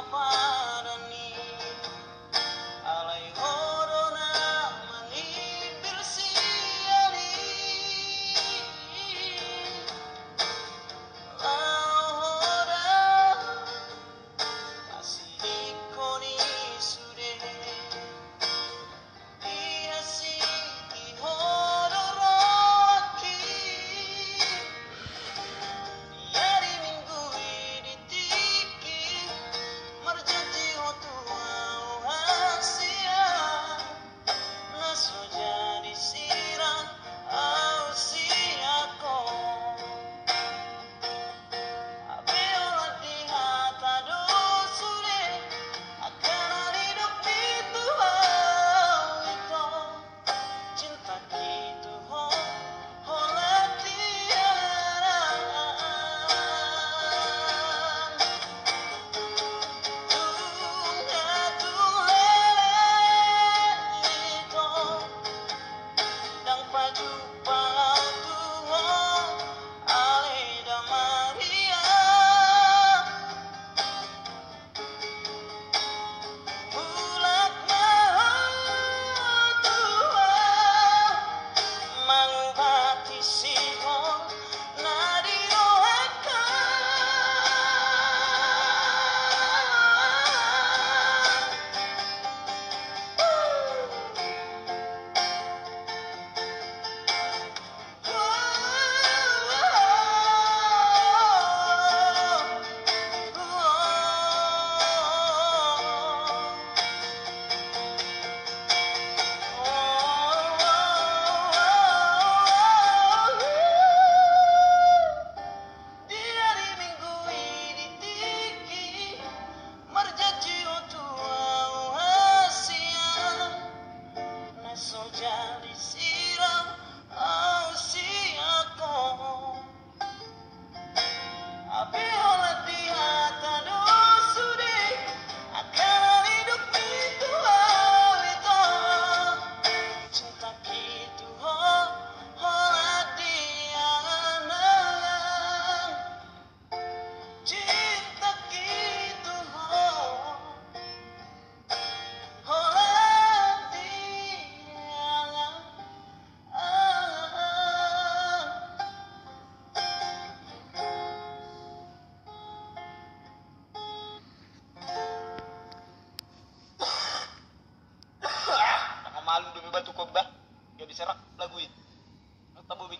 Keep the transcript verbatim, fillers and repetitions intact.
Padan i, alai ho do na mangimpir sian i. Laho ho da pasidingkon i sude. Di hasiki ho do rohangki. Di ari Minggu i di tingki, marjanji ho tu au hasian, na so jadi sirang au sian ho. Hape holan di hata do sude, angka na nidok ni tu au ito. Cintaki tu ho, holan di angan. Tung na tung leleng ito, ndang pajumpa au tu ho, ale Damaria. Mulak ma ho tu au, mangubati sihol na di rohangka. Di ari Minggu i di tingki, marjanji ho tu au hasian, na so jadi sirang au sian ho. Hape holan di hata do sude, angka na nidok ni tu au ito. Cintaki tu ho, holan di angan-angan. Cintaki tu ho, holan di angan-angan. Tanggo malu do be batu kobba. Gak bisa rak lagu i. Tabo be.